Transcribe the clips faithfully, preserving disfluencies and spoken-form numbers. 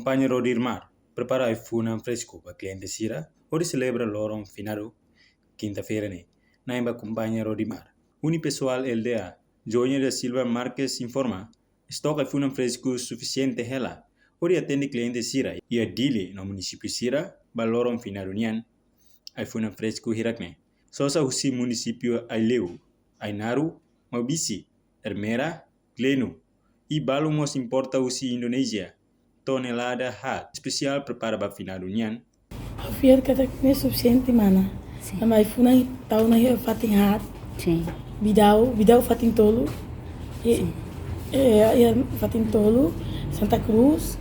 Kompañia Rodimar prepara ai-funan fresku ba kliente sira hodi selebra loron finadu kinta-feira ne'e. Na'in ba Kompañia Rodimar, Unipesoal L D A, Joña da Silva Marques informa, estoke ai-funan fresku sufisiente hela hodi atende kliente sira iha Dili no munisípiu sira ba loron finadu nian. Ai-funan fresku hirak-ne'e sosa husi munisípiu Aileu, Ainaro, Maubisse, Ermera, Gleno, i balun mós importa husi Indonézia, tonelada haat, espesiál prepara ba finadu nian. Ha'u fiar katak ne'e sufisiente, mana. Sin. Tanba ai-funan tau ona iha fatin haat. Sin. Bidau, Bidau fatin tolu. I, Sin. eh, iha fatin tolu, Santa Cruz.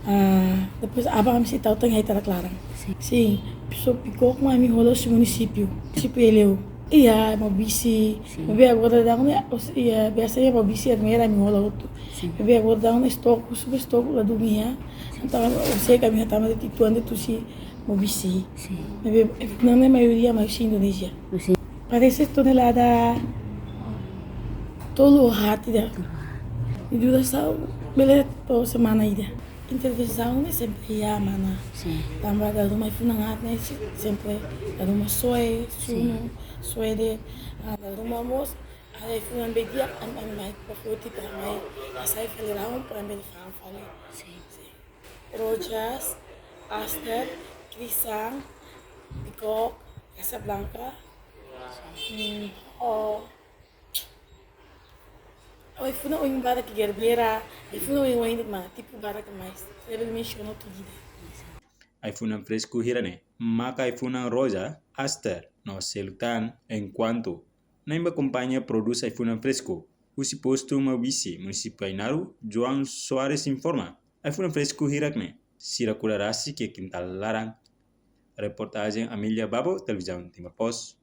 Ah, depois aban ami sei tau tan iha Itarak Laran. Sin. Sin, só Bikok mak ami hola husi munisípiu. Munisípiu Aileu. Iha Maubisse. Sin. Maibé agora daudaun ne'e, os-, iha, biasanya Maubisse, Ermera ami hola hotu. Sin. Maibé agora daudaun ne'e estoke, husu ba estoke la dún iha. Sin. Entaun, ha'u sei kaminha tama de tituan de tusi Maubisse. Sin. Maibé, eh, na maioria mai husi Indonézia. Sin. Parese tonelada tolu haat ida. Tolu haat. I dura sa'e bele to'o semana ida. Intervensaun ne'e sempre iha, mana. Sin. Tanba dala ruma ai-funan haat ne'e se-, sempre dala ruma soe, Sin. sunu, soe de'it, ah, dala ruma mós, ai-funan be di'ak, ami, ami mai ba foti para mai hasai fali rahun, para ami bele fa'an fali. Sin. Sin. Rojas, aster, krisang, bikok, Casablanca, hmm, oh, ai-funan oin barak iha Ermera, ai-funan oin-oin de'it, mana, tipu barak mais. Labele mensiona hotu ida. Ai-funan fresku hirak-ne'e maka ai-funan roja, aster, no seluk tan, enkuantu na'in ba kompañia prodús ai-funan fresku husi postu Maubisse, munisípiu Ainaro, João Soares informa, ai-funan fresku hirak-ne'e sira kuda rasik iha kintál laran. Reportajen Amelia Babo, Televizaun Timor Post.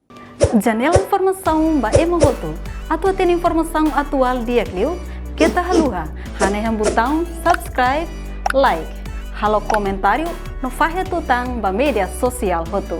Janela informasaun ba ema hotu. Atu hatene informasaun atuál di'ak liu, keta haluha hanehan butaun subscribe, like, halo komentáriu no fahe tutan ba média sosiál hotu.